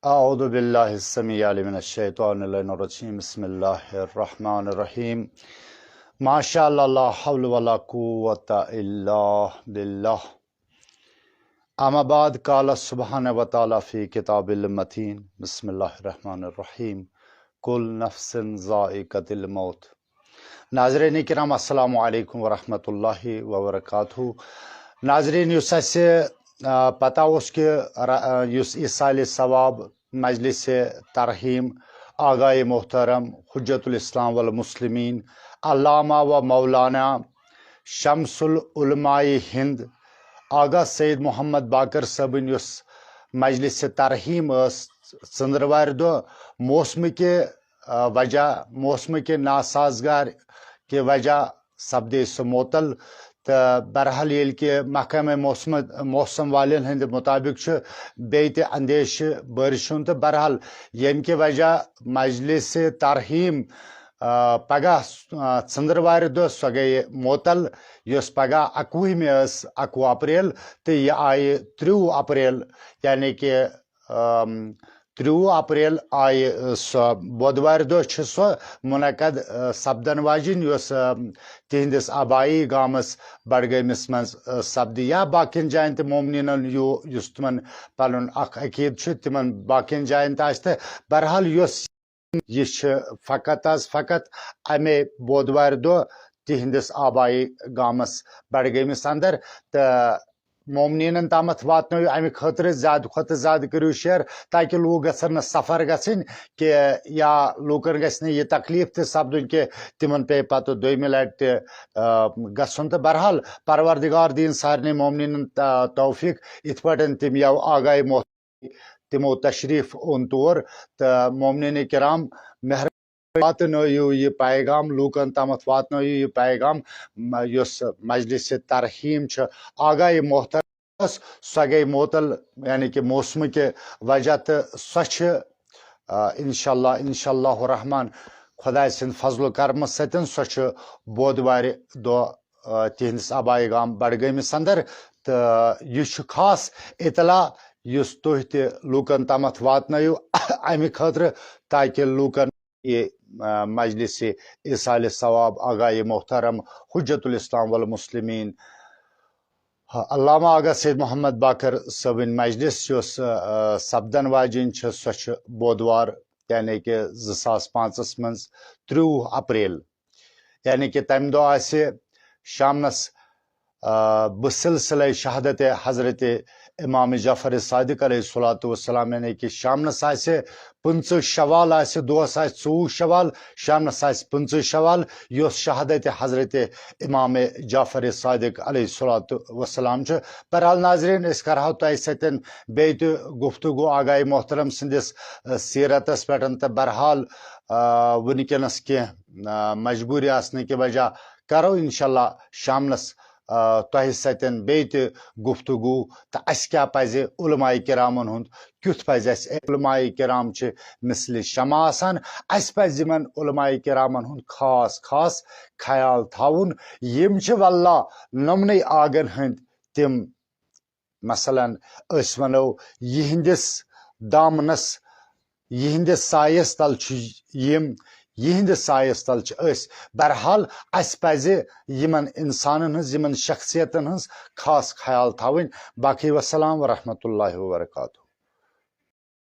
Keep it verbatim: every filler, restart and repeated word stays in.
أعوذ بالله السميع العليم من الشيطان اللعين الرجيم. بسم الله الرحمن الرحيم. ما شاء الله، لا حول ولا قوة إلا بالله. أما بعد، قال سبحانه وتعالى في كتاب المتين. بسم الله الرحمن الرحيم. كل نفس ذائقة الموت. ناظرین کرام، السلام علیکم ورحمۃ اللہ وبرکاتہ۔ ناظرین، یُس اَسہِ، آ، پتہ اوس کہ را-، آ، یُس ایصال ثواب مجلس ترحیم آغائے محترم حجت الاسلام والمسلمین علامہ و مولانا شمس العلماء ہند آغا سید محمد باقر صٲبٕنۍ یُس مجلس ترحیم ٲس ژٔنٛدٕروارِ دۄہ موسمہٕ کہِ، آ، وجہ، موسمہٕ کہِ ناسازگار کہِ وجہ سپدے سُہ معطل۔ تہٕ بہرحال، ییٚلہِ کہِ محکمہ موسم، موسم والٮ۪ن ہٕنٛدِ مُطابِق چھُ بیٚیہِ تہِ اندیشہِ بٲرِش ہُنٛد، تہٕ بہرحال، ییٚمہِ کہِ وجہ مجلس ترحیم، آ، پگاہ، آ، ژٔنٛدٕروارِ دۄہ سۄ گٔیہِ معطل، یۄس پگاہ اَکوُہمہِ ٲس، اَکوُہ اپریل، تہٕ یہِ آیہِ ترٛوُہ اپریل، یعنی کہِ، آم، ترٛوُہ اپریل آیہِ، آ، سۄ بۄدوارِ دۄہ چھِ سۄ منعقد، آ، سپدن واجِنۍ، یۄس، آ، تِہنٛدِس آبائی گامس بڈگٲمِس منٛز، آ، سپدِ، یا باقین جاین تہِ مومنیٖنن یو-، یُس تِمن پنُن اکھ عقیٖدٕ چھُ، تِمن باقین جاین تہِ آسہِ۔ تہٕ بہرحال، یۄس یہِ چھِ فقط حظ فقط امے بۄدوارِ دۄہ تِہنٛدِس آبائی گامس بڈگٲمِس اندر۔ تہٕ مومنیٖنن تامتھ واتنٲیِو امہِ خٲطرٕ زیادٕ کھۄتہٕ زیادٕ کٔرِو share، تاکہِ لوٗکھ گژھن نہٕ سفر گژھٕنۍ کہِ، یا لوٗکن گژھِ نہٕ یہِ تکلیف تہِ سپدُن کہِ تِمن پیٚیہِ پتہٕ دوٚیمہِ لٹہِ تہِ، آ، گژھُن۔ تہٕ بہرحال، پروردگار دِیِن سارنٕے مومنیٖنن، آ، توفیق، یِتھ پٲٹھۍ تِم یَوٕ آغاے محترم تِمو تشریف اوٚن تور۔ تہٕ مومنیٖن کرام، مہربٲنی واتنٲیِو یہِ پیغام لوٗکن تامتھ، واتنٲیِو یہِ پیغام، م-، یۄس مجلس ترحیم چھِ آغاے محترم، سۄ گٔے معطل، یعنی کہِ موسمہٕ کہِ وجہ، تہٕ سۄ چھِ، آ، انشاءاللہ، انشاءاللہ الرحمن، خۄداے سٕنٛدِ فضل و کرمہٕ سۭتۍ سۄ چھِ بۄدوارِ دۄہ، آ، تِہنٛدِس آبائی گام بڈگٲمِس اندر۔ تہٕ یہِ چھُ خاص اطلاع یُس تُہۍ تہِ لوٗکن تامتھ واتنٲیِو امہِ خٲطرٕ، تاکہِ لوٗکن یہِ، آ، مجلس ایصال ثواب آغاے محترم حجت الاسلام والمسلمین علامہ آغا سید محمد باقر صٲبٕنۍ مجلس یۄس، آ، سپدن واجِنۍ چھِ، سۄ چھِ بۄدوار، یعنی کہِ زٕ ساس پانٛژس منٛز ترٛوُہ اپریل، یعنی کہِ تمہِ دۄہ آسہِ شامنس، آ، بسلسلہ شہادت حضرت امام جعفر صادق علیہ الصلوۃ والسلام، یعنی کہِ شامنس آسہِ پٕنٛژٕہ شوال آسہِ، دۄہس آسہِ ژوٚوُہ شوال، شامنس آسہِ پٕنٛژٕہ شوال، یۄس شہادت حضرت امام جعفر صادق علیہ الصلوۃ والسلام چھُ۔ بہرحال ناظرین، أسۍ کرہو تۄہہِ سۭتۍ بیٚیہِ تہِ گفتگو آغاے محترم سٕنٛدِس، آ، سیرتس پٮ۪ٹھ۔ تہٕ بہرحال، آ، وٕنکیٚنس کینٛہہ، آ، مجبوٗری آسنہٕ کہِ وجہ کرو انشاءاللہ شامنس، آ، تۄہہِ سۭتۍ بیٚیہِ تہِ گفتگو، تہٕ اسہِ کیٛاہ پزِ علماء کرامن ہُنٛد، کیُتھ پزِ اسہِ علماء کرام چھِ مثل شمع آسان، اسہِ پزِ یِمن علماء کرامن ہُنٛد خاص خاص خیال تھاوُن۔ یِم چھِ واللہ نمنٕے آگن ہٕنٛدۍ تِم، مثلاً، أسۍ ونو، یِہنٛدِس دامنس، یِہنٛدِس سایس تل چھِ یِم، یِہنٛدِس سایس تل چھِ أسۍ۔ بہرحال، اسہِ پزِ یِمن انسانن ہٕنٛز، یِمن شخصیتن ہٕنٛز خاص خیال تھاوٕنۍ۔ باقی والسلام ورحمۃ اللہ وبرکاتہ۔